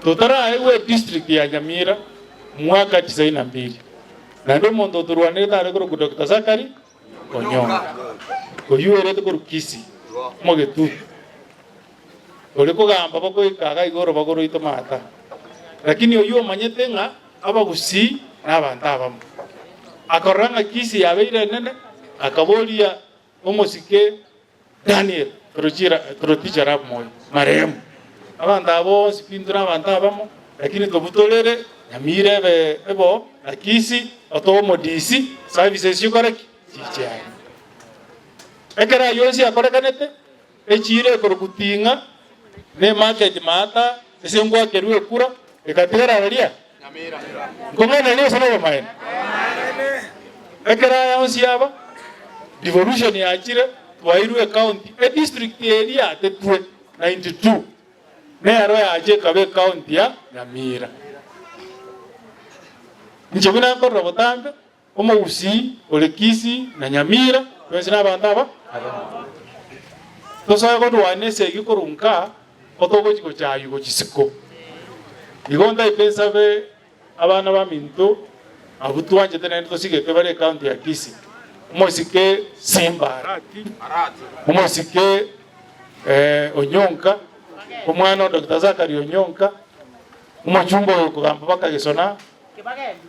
Totaraegwa edistrict ya Nyamira mwaka tisaini na mbili, naende omonto otorwanerete are korokwa Doctor Zachary Onyonka, oyio oerete korwa Kisii, omogetutu, ore kogamba bakoika iga iga orobago roito maata. Lakini oyio omanyete ng'a abagusii nabanto abamo. Akarora ng'a Kisii yabeire enene, akaboria omosike Daniel Toroitich arap Moi, marehemu. Abanto aba bonsi pi intwe nabanto abamo, lakini tobutorere Nyamira ebe ebo na Kisii, otoe omodisi, services chikore ki? Chiche aye. Ekero ayio onsi akorekanete, echiira ekorokwa Ting'a, na emarket maata, ase ngwakerwa ekura, egatigara aria Nkong'ainereria gose nobomaene? Ekero aya onsi aba, devolution yachire, twairwe ecounty, edistrict eria yatetwe 92 nero yacha ekaba ecounty ya Nyamira. Inche buna nkorora botambe, Omogusii ore Kisii na Nyamira twensi nabanto aba abamo. Tosoe korwana esegi korwa nka otogochi gochaywa gochia isiko. Igo ntaete nsabe abana baminto abwo twanchete naende tosigete bare ecounty ya Kisii, omosike Simba Arati, omosike Onyonka, omwana o Doctor Zachary Onyonka, omochumba oyo okogamba baka Gesona,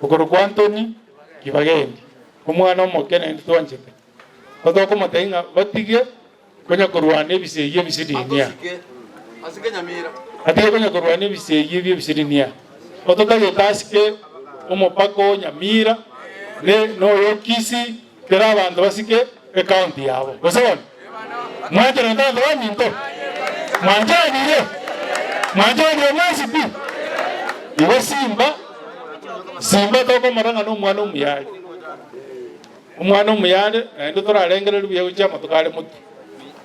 Okorokwa Antony Kibagendi, omwana omoke naende twanchete. Totokomotebia ng'a batige konya korwana ebisegi ebisirinia. Atige konya korwana ebisegi ebi ebisirinia. Ototagete asike omopaka o Nyamira ne noyo o Kisii kera abanto basike ecounty yabo. Gose bono? Mwancherete abanto baminto? Mwancheranire? Mwancheranire mwensi pi? Igo Simba, Simba tokomorora ng'a nomwana omuya are. Omwana omuya are, naende torarengereria buya gochia amatuko are motwe.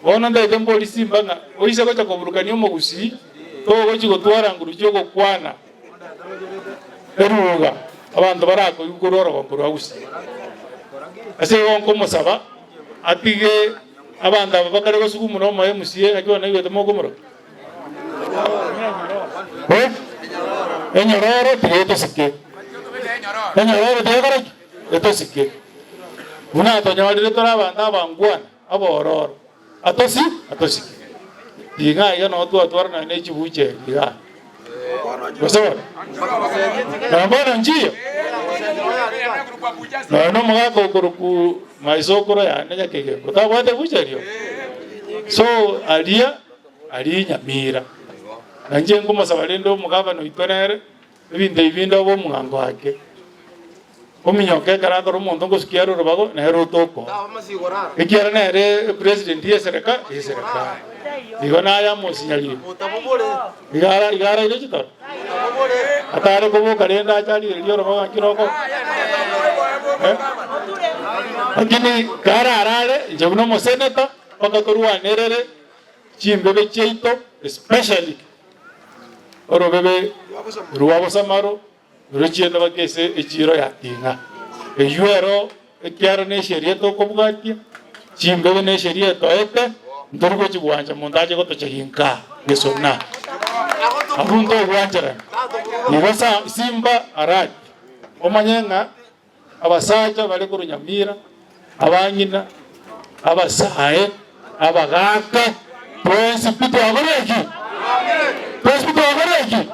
Bono ntaete mbori Simba ng'a oise gocha koburukania omogusii, togochi gotwara nguru chi'ogokwana eruga abanto barakoigwe korwa orogongo rwa Gusii. Ase igo nkomosaba atige abanto aba bakare gosugumuna omoyo MCA naki bono naigwete mokomoroka? Eh? Enyororo tiga etosike. Enyororo tiga ekore ki? Etosike. Buna atonyorire tore abanto abangwana, abororo. Atosi? Atosike. Ting'a iga noo twatwara nonya ne chibucha eri igaa. Gose bono? Nonya bono nchiyo? Nonya na omogaka okorokwa maisokoro yane Nyakegengo tabwate ebucha erio? So aria aria Nyamira. Na inche nkomosaba rende omogavana oito nere, ebinto ebi binde obe omwango ake. Ominyoke ekero akora omonto ngosukia are orobago, nere otokoo. Ekiagera nere epresident y'esereka y'eserekari. Igo naye amosinyarire. Iga ara iga araire chitoro. Atare koboka rende ache arigererie orobago ng'aki rokoro. Eh? Lakini kararare inche buna omoseneta mpaka torwanerere chimbebe chiaito especially orobebe rwa bosamaro Rochiende bake ase echiiro ya Ting'a. Eyio ero ekiaro nesheria tokobwatia, chimbebe nesheria etoete, ntori gochigwancha monto ache gotochegia nka gesona. Abwo ntogwancherana. Igo sa Simba Arati, omanye ng'a abasacha bare korwa Nyamira, abang'ina, abasae, abagaaka, twensi pi twakora eki? Twensi pi twakora eki?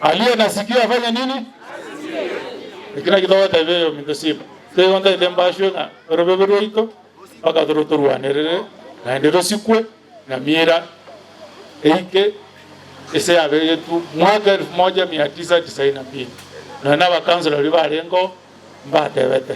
Aliye na sikio afanye nini? Eki nakio togotebia oyominto Simba. Nigo ntagete mbashwe ng'a orobebe rwaito mpaka torotorwanerere naende rosikwe Nyamira eike ase yabegetwe mwaka elfu moja mia tisa tisaini na mbili. Nonya na abakansela baria barengeo mbatebete.